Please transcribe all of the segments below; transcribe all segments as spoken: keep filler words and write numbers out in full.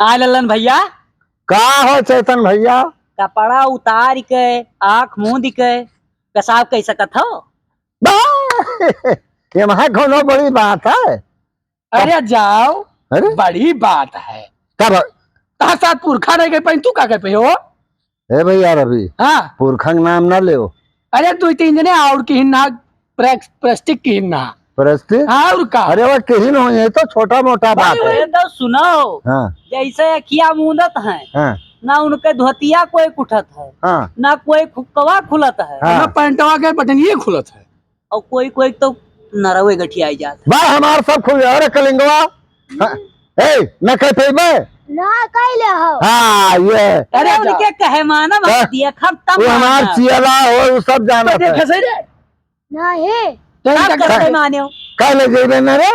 आ ललन भैया। का हो चेतन भैया? कपड़ा उतारि के, आँख मूंदि के पेशाब कइ सकत हो? बा-, ये वहाँ कौनो बड़ी बात है? अरे जाओ, अरे? बड़ी बात है। का बा-, तहार साथ पुरखा नहीं गए, तू का कर पे हो? ए भैया रवि, हाँ। पुरखा के नाम ना लेओ। अरे दुइ तीन जने और किहिन ना, प्रेस-, प्रेस्टिक किहिन ना। प्रेस्टिक? हाँ, और का? अरे वो किहिन हो, ये तो छोटा मोटा बात है। अरे तो सुनो, हाँ। जैसे अखिया मूंदत हैं, हाँ। ना उनके धोतिया कोई उठत है, हाँ। ना कोई खुक्कवा खुलत है, हाँ। ना पैंटवा के बटनिए खुलत है। और कोई कोई तो नरवे गठियाई जात है। बा हमार सब खुल जाओ रे कलिंगवा। हाँ, ए, न कह पइबे? ना कह ले हो। हाँ, ये। अरे अरे उनके कहे मानब, हम हाँ। देखब तब वो हमार मानब। चियला हो, वो सब जानत तो है। देखे सही रे। नहीं। तो तब इनका कैसे कहे माने हो? कह ले जेबे न रे।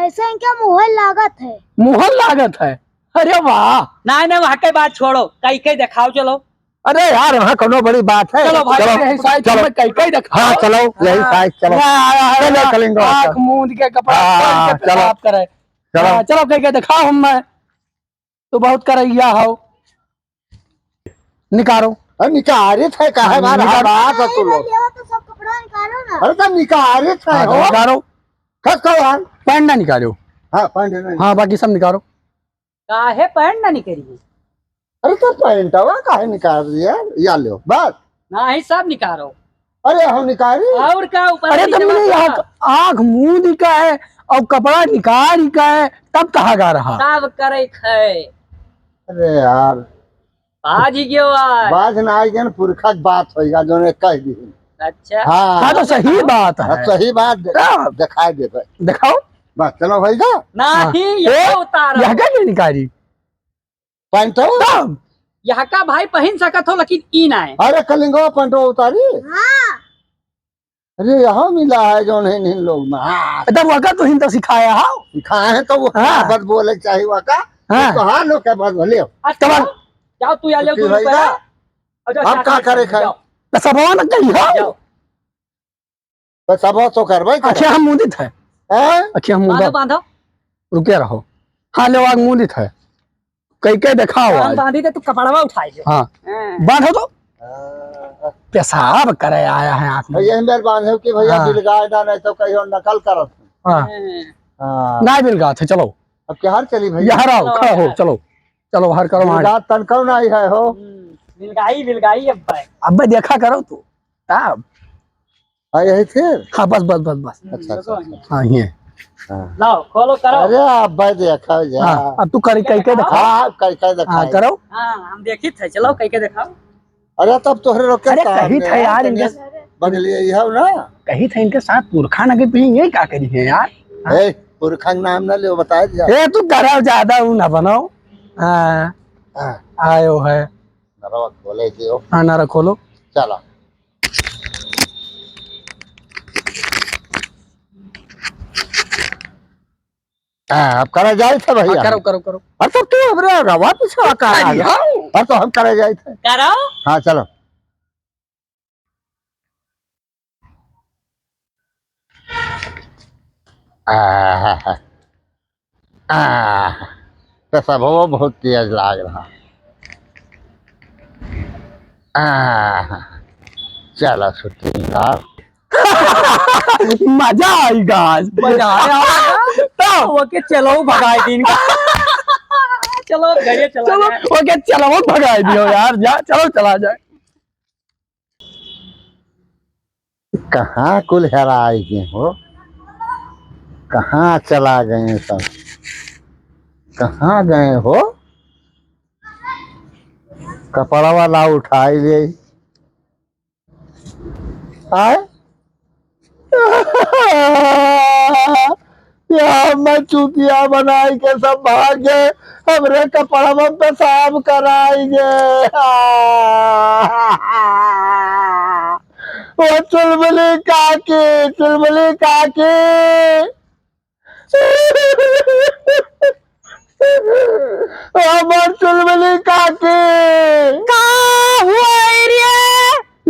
ऐसे इनके मुँह लागत है। मुँह लागत है? अरे वाह। ना, ना, वहाँ के बात छोड़ो, कई के देखाओ, चलो। अरे यार, वहाँ कौनो बड़ी बात है? चलो भाई, चलो, यही साइज चलो। में कई, कई देखाओ। हाँ, चलो, यही हाँ। साइज, चलो। हाँ, हाँ, हाँ, चलो, हाँ, कलिंगो, आँख चलो। मूंद के कपड़ा हाँ, खोल के चलो। पेशाब करे। चलो। हाँ, चलो, कई के देखाओ हम मैं। तो बहुत करैया हो। निकारो। अरे निकारित है, काहे हाँ, बार निकारो। हर बात है तू लोग? निकालो तो सब कपड़ा निकालो ना। अरे तो निकारित है हाँ, हो। निकारो। खस करो यार। पैंट ना निकालो। हाँ, पैंट नहीं। हाँ, बाकी सब निकालो। काहे पैंट ना निकली? अरे तो पैंटवा काहे निकाल दिया? या लो, बस। नाही, सब निकालो। अरे हम निकारी। और का ऊपर अरे तो नीचे मेरे बस। यहाँ आँख मूंद का है और कपड़ा निकाल का है, तब कहाँ गा रहा? सब करे खे। अरे यार। बाज ही गयो आज। बाज ना आई गन, पुरखा के बात होइगा, जोने कह दी। अच्छा। हाँ। हाँ, तो सही बात है। हाँ, सही बात दे-, हाँ। दिखाई देबे। दिखाओ। बस, चलो भैया। नाही, हाँ। यह ए, उतारो। यह का नहीं निकारी? पैंटो? तब। यह का भाई पहिन सकत हो, लेकिन ई ना है। अरे, कलिंगवा पैंटो उतारी? हाँ। अरे, यहाँ मिला है, जोन है, इन लोग में। हाँ। तब वका तो हिन तो सिखाया हो। सिखाए हैं, तो वो हाँ। बस बोले चाहिए वका। हाँ। तो हाँ, लोग के बस बोले। अच्छा, तब जाओ, तू आ जाओ, छुट्टी दो रुपया। भैया। और जाओ, अब चार का पाँच करे रुपया खाए? जाओ। तो सब ना कही हो। जाओ। बस अब तो करबे करे। अखिया हम मूंदित है। हैं? अखिया हम मूंदा। बांधो, बांधो। रुके रहो। हाँ, ले आग मूंदित है। कई कई देखाओ कान आज। बांधी दे, तू कपड़वा उठाई दे। हाँ। हाँ। बांधो तो। हाँ। पेशाब करे आया है आँख में। भैया, हम बार बांधे कि भैया हाँ। बिलगाए ना, नहीं तो कहियो नकल करत। हाँ। हाँ। हाँ। ना बिलगात है, चलो। अब क्या हाल चली भैया? यहाँ आओ, चलो, खड़ा हो, यहाँ। चलो। चलो, बाहर करो, वहाँ। बिलगात तनकौ ना आई है हो। हम्म, बिलगाई, बिलगाई अब भाई। अब भाई देखा करो तू। तब। आ, यही फिर? हाँ, बस, बस, बस, बस। अच्छा, अच्छा, अच्छा। हाँ, ये। हाँ। लाओ, खोलो, करो। अरे, अब भाई देखा जा। हाँ, अब तू करी, कई के दिखाओ। हाँ, कई, कई दिखाई। हाँ, करो। हाँ, हम देखी थे, चलो, कई के दिखाओ। अरे, तब तोहरे लोग के अरे, काम कही है, था यार, कन्या इनके बगलिए ये हो ना। कही था इनके साथ पुरखा ना के पीछे ये का करी है यार? हाँ? ए, पुरखा के नाम ना ले, बताए जा। ए, तू डराओ ज्यादा, ऊ ना बनाओ। हाँ। हाँ। आयो है। नरवा खोले दियो। हाँ, नरवा खोलो। चला। हाँ, अब करा जाए था भैया। हाँ, करो, करो, करो। और तब तू हमरे आगा वापस आ, कहाँ आ अरे गया? हाँ। और तो हम करा जाए थे। करो। हाँ, चलो। आहा, आहा, पेशाबो बहुत तेज लाग रहा। आहा, चलो छुट्टी निकाल। मजा आएगा आज। मजा आया। तो ओके चलो भगाई दीन का। चलो घरे चला चलो, जाए। ओके चलो भगाई दियो यार, जा, चलो चला जाए। कहाँ कुल हेराई गए हो? कहाँ चला गए सब? कहाँ गए हो? कपड़ा वाला उठाई ले। आए? या मैं चूतिया बनाई के सब भाग गए, हमरे कपड़वा में पेशाब कराई गए। ओ चुलबुली काकी, चुलबुली काकी। हमार चुलबुली काकी। का हुआ रे?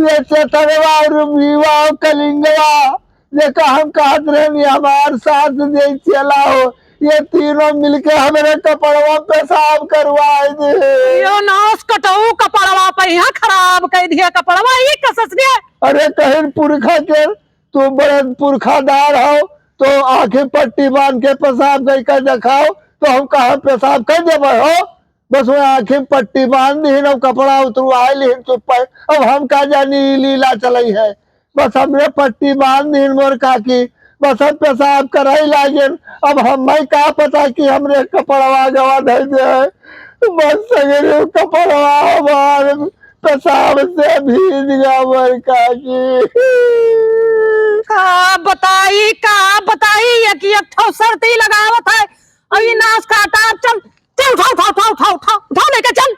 ये चेतनवा, रुबिया, कलिंगवा, जेका हम कहत रहनी हमार साथ दे चला हो, ये तीनों मिलके हमरे कपड़वा पेशाब करवाए दे। यो नास कटऊ, कपड़वा पहिया खराब कइ दिया, कपड़वा ये कसस दे। अरे कहीं पुरखा के, तू बड़े पुरखादार हो, तो आँखी पट्टी बांध के पेशाब कइ के देखाओ, तो हम कहाँ पेशाब कइ देबे हो? बस वो आँखी पट्टी बांध दीहिन, अब कपड़ा उतरवाए लीहिन, चुप है। अब हम का जानी ई लीला चलई है। बस हमरे पट्टी बांध दीहिन मोर काकी, बस हम पेशाब करई लागेन। अब हमें का पता कि हमरे कपड़वा गवा धइ दे है। बस सगरे कपड़वा हमार पेशाब से भीज गवा मोर काकी। का बताई, का बताई, एक एक ठो शर्त ही लगावत है। अब ये नास काटा, अब चल, चल उठा, उठा, उठा, लेके चल,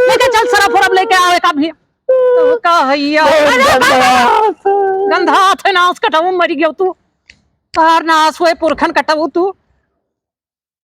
लेके चल, सरफ उरफ लेके आवे का भी। तो का हैया? अरे गंधा बाबा! हाथ। गंधा हाथ है, नास कटऊ, मरी गयो तू। तार नास हुए पुरखन कटऊ तू।